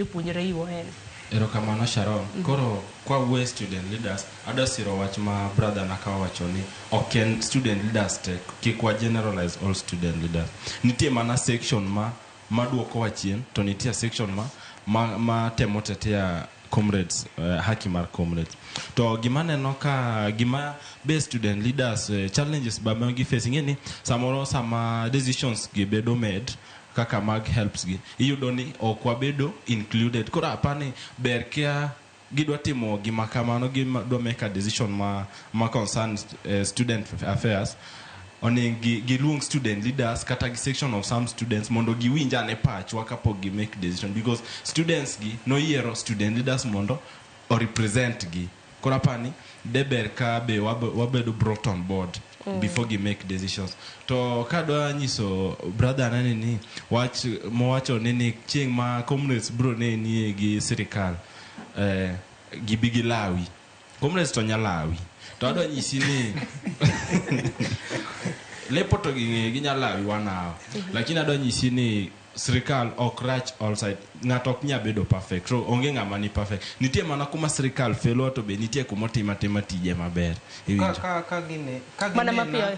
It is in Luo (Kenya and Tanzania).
Jopuonjre UoN. Erokamano Sharon. Koro kwa wuoye student leaders, adwa siro wach ma brother na ka owacho ni ok en student leaders te, kik wa generalize all student leaders. Nitie mana section ma maduokowa chien to nitie section ma temo tetea comrades, haki mar comrades. To gima neno ka gima be student leaders challenges ba ma gi face ing'e ni samoro sama decisions gi bedo made kaka mag helps gi iyudo ni ok wabedo included. Koro apani ber ka gidwa timo gima kamano, gidwa make a decision ma concern student affairs, onego giluong student leaders kata gi section of some students mondo giwinj ane pachwa kapok gi make decision, because students gi noyiero student leaders mondo o represent gi. Koro apani de ber ka be wabedo brought on board before gi make decisions. To kadwa nyiso brother nani ni wach mowacho ni chieng' ma comrades bro ne nie gi sirikal, gibi gilawi comrades to nyalawi. To adwa nyisi ni lepo to ging'e ginyalawi 1 hour, lakini adwa nyisi ni sirikal ok rach all side. Ng'ato ok nyal bedo perfect, so onge ng'ama ni perfect. Nitie mana kuma sirikal felwa, to be nitie kuma otimo atima tije maber. Ka Iwinjo? ka gine ka Mana ginena mapiyo. Ka